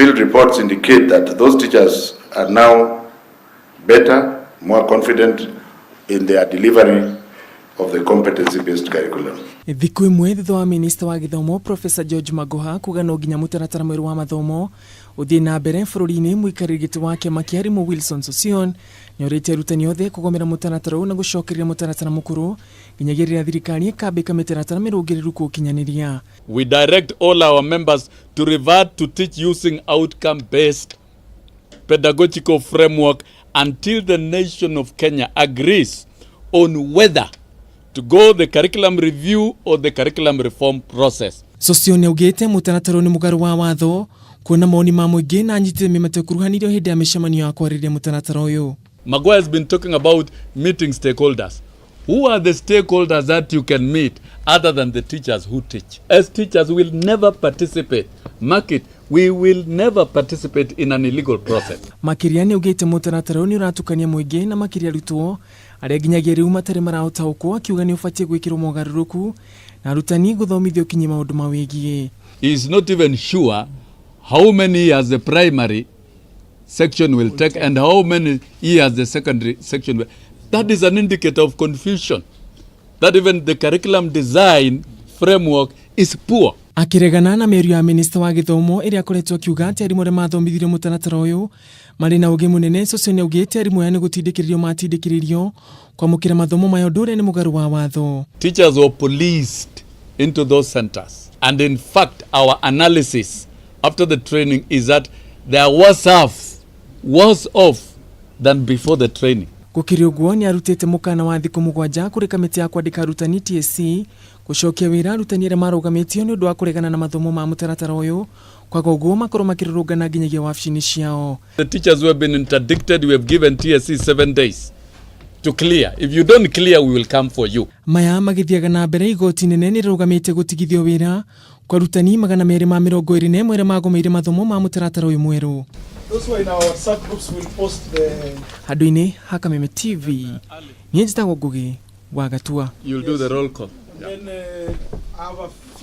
Field reports indicate that those teachers are now better, more confident in their delivery of the competency-based curriculum. Thikũ ĩmwe thutha wa minista wa gĩthomo Professor George Magoha kuga no nginya mũtaratara mwerũ wa mathomo ũthiĩ na mbere bũrũri-inĩ, mũikarĩri gĩtĩ wa kĩama kĩa arimũ Wilson Sossion nĩorĩtie arutani othe kũgomera mũtaratara ũyũ na gũcokereria mũtaratara mũkũrũ nginyagia rĩrĩa thirikari ĩkambĩka mĩtaratara mĩrũngĩrĩru kũũkinyanĩria. We direct all our members to revert to teach using outcome-based pedagogical framework until the nation of Kenya agrees on whether to go the curriculum review or the curriculum reform process. Sossion augĩte mũtaratara ũyũ nĩ mũgarũ wa watho kuona mawoni ma mũingĩ na anyitĩrĩri matiakuruhanirio hĩndĩ ya mĩcemanio ya kwarĩrĩria mũtaratara ũyũ. Magoha has been talking about meeting stakeholders. Who are the stakeholders that you can meet other than the teachers who teach? As teachers, we will never participate. Mark it, we will never participate in an illegal process. Makĩria nĩ augĩte mũtaratara ũyũ nĩ ũratukania mũingĩ na makĩria arutwo arĩa nginyagia rĩu matarĩ maraũtaũkwo, akiuga nĩ ũbatiĩ gwĩkĩrwo mogarũrũku na arutani gũthomithio kinyi maũndũ mawĩgiĩ. He is not even sure how many years the primary section will take and how many years the secondary section will. That is an indicator of confusion. That even the curriculum design framework is poor. Akĩregana na mĩario ya minista wa gĩthomo ĩrĩa akoretwo akiuga atĩ arimũ arĩa mathomithirio mũtaratara ũyũ marĩ na ũgĩ mũnene, Sossion nĩaugĩte arimũ aya nĩ gũtindĩkĩrĩrio matindĩkĩrĩrio kwamũkĩra mathomo maya, ũndũ ũrĩa nĩ mũgarũ wa watho. Teachers were policed into those centers. And in fact, our analysis after the training is that they are worse off than before the training. Gũkĩrĩ ũguo, nĩ arutĩte mũkana wa thikũ 7 kũrĩ kamĩtĩ ya kwandĩka arutani TSC gũcokia wĩra arutani arĩa marũgamĩtio nĩ ũndũ wa kũregana na mathomo ma mũtaratara ũyũ, kwaga ũguo makorwo makĩrũrũngana nginyagia wabici-inĩ ciao. The teachers who have been interdicted, we have given TSC 7 days to clear. If you don't clear, we will come for you. Maya magĩthiaga na mbere, igoti nene nĩ rĩrũgamĩte gũtigithio wĩra kwa arutani 221 arĩa magomeire mathomo ma mũtaratara ũyũ mwerũ. Those who are in our WhatsApp groups will post the Handũ-inĩ ha Kameme TV, niĩ njĩtagwo Ngugi wa Gatua. You'll do the roll call. And then I have a